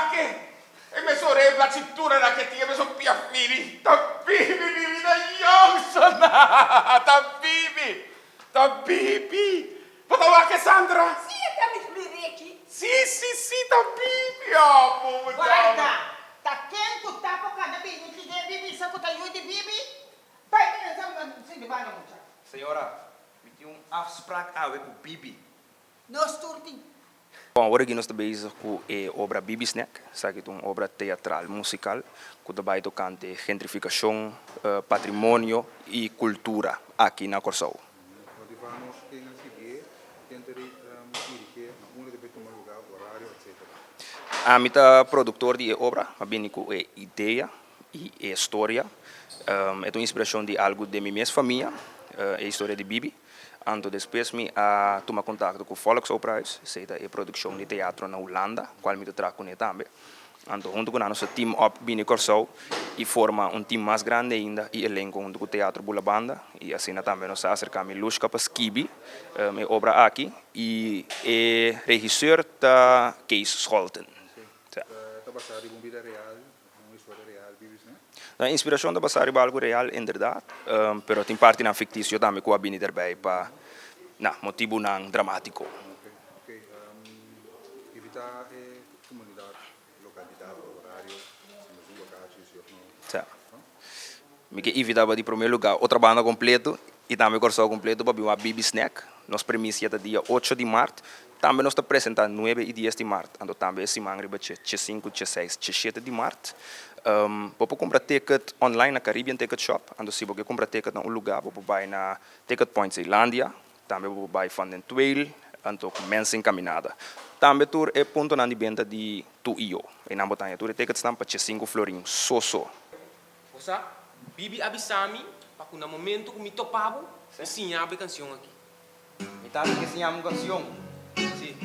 Wak e, e mesun rebla cintura nan ke tin, e mesun pia fini. Ta bibi, bibi ta yong sona. Ta bibi, ta bibi. Bo ta wak e, Sandra? Si, e ta mi Ricky. Si, si, si, ta bibi. Oh, bobo dama. Warda, ta ken ku ta por kana bini ki den di bisa ku ta yu di bibi? Bai bini sa sinti banda mucha. Señora, mi tin un afspraak awe ku Bibi. Nos tur tin. Bon, awor aki nos ta bezig ku e obra Bibi Snack. Esaki ta un obra teatral musikal ku ta bai tokante gentrifikashon, patrimonio i kultura aki na Kòrsou. Motivá nos ken a sigié, ken ta dirigié, na unda ta bai tuma lugá, orario, etc. Ami ta produktor di e obra, a bini ku e idea i e storia. E ta un inspirashon di algu den mi mes famia, e historia di Bibi. Anto despues mi a tuma kontakto ku Volksoperahuis, esei ta e produkshon di teatro na Hulanda, kual mi ta traha kuné tambe. Anto huntu ku nan nos a team up bini Kòrsou i forma un team mas grandi ainda i elenko huntu ku Teatro Bulabanda i asina tambe nos a aserká Milushka pa skibi e obra aki i e regisseur ta Kees Scholten. Ta basá riba un bida real Un historia real bibis ne? Nan inspiracion ta basa riba algo real inderdaad, pero tin partinan ficticio tambe cu a bini derbij pa, na, motibunan dramatico. Ok, ok. Invita e comunidad, localidad, orario, si nos un vacatie, si of no. Sa. Mi ke invita bo di prome lugar otra banda completo y tambe Corsou completo pa bin wak Bibi Snack. Nos premicia ta dia ocho di mart. Tambe nos ta presenta nuebe y dies di mart, anto tambe e siman riba dje djesinku, djeseis, djeshete di mart. Bo por kumpra ticket online na Caribbean Ticket Shop, anto si bo ke kumpra ticket na un luga bo por bai na Ticket Point Zeelandia, tambe bo por bai Van den Tweel, anto ku Mensen Caminada. Tambe tur e puntonan di benta di Tu y Yo. Einan bo ta haña tur e ticketsnan pa djesinku florin so so. Bo sa, Bibi a bisa mi pa ku na momento ku mi topa bo, mi siña bo e kansion aki. Mi tata ke siña mi un kansion. Si.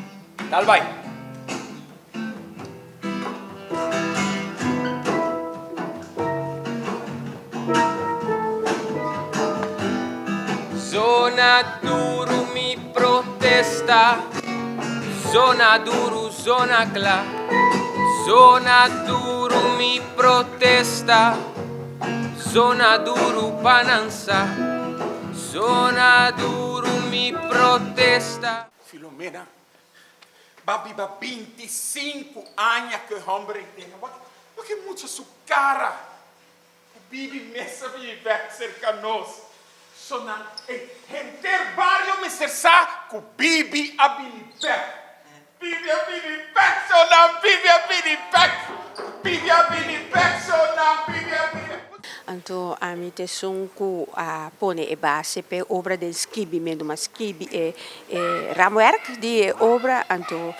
Dal bai! Zona duru mi protesta Zona duru, zona kla Zona duru mi protesta Zona duru pa nan sa Zona duru mi protesta. Filomena, Ba biba 25 aña ku e hòmber ei tene. Wak, wak e mucha su kara. Ku Bibi mes a bini bèk serka nos. So nan e henter bario mester sa ku Bibi a bini bèk. Bibi a bini bèk, so nan Bibi a bini bèk. Bibi a bini bèk, so nan Bibi a bini. Anto ami ta esun ku a pone e base p'e obra den skibimentu, m'a skibi e e raamwerk di e obra, anto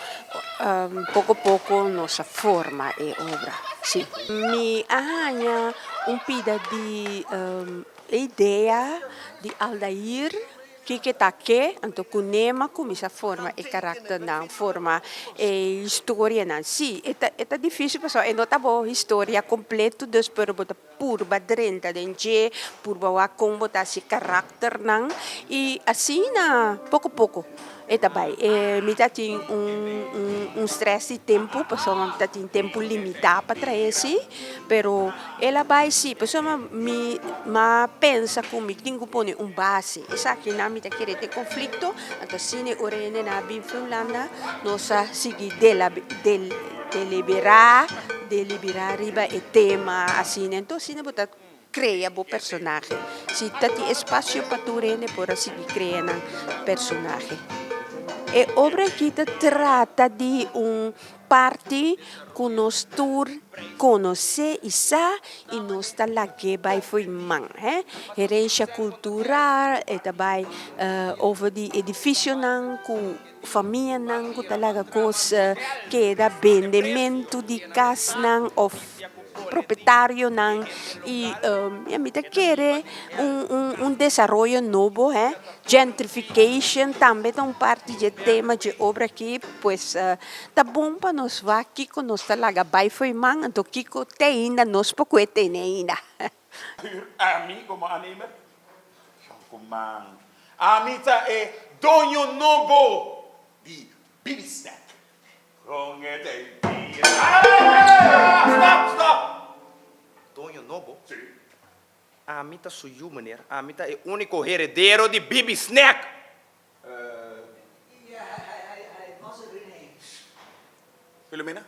poko poko nos a forma e obra, si. Mi a haña un pida di e idea di Aldair kiko ta ke, anto kuné m'a kuminsá forma e karakternan, forma e historianan. Si, e ta e ta difísil pasobra e no ta bo historia kompleto, dus pero bo ta purba drenta den dje, purba wak kon bo ta hasi karakternan i asina poko poko e ta bai. E mi ta tin un un stress di tempu pasobra mi ta tin tempu limitá pa traha esei, pero el a bai si pasobra mi a pensa ku mi tin ku pone un base, esakinan mi ta kere den konflikto, anto asina e ora hende nan a bin for Hulanda nos a sigui deliberá. Deliberá riba e tema asina, enton asina bo ta krea bo personahe. Si ta tin espasio pa tur hende por a sigui krea nan personahe. E obra aki ta trata di un parti ku nos tur konosé i sa i nos ta lag'é bai fo'i man. Herensha kultural, e ta bai over di edifisionan ku. Famianan ku ta laga kos keda, bendementu di kasnan òf propietarionan i ya mi ta kere un un desaroyo nobo hè. Gentrification tambe ta un parti dje tema dje obra aki, pues ta bon pa nos wak kiko nos ta laga bai fo'i man anto kiko te ainda nos por kue tene ainda. Huur ami komo aannemer? Yonkuman, ami ta e doño nobo di Bibi Snack. Kon e ta e dia? nobo? Ami ta su yu, meneer. Ami ta e úniko heredero di Bibi Snack! Filomena?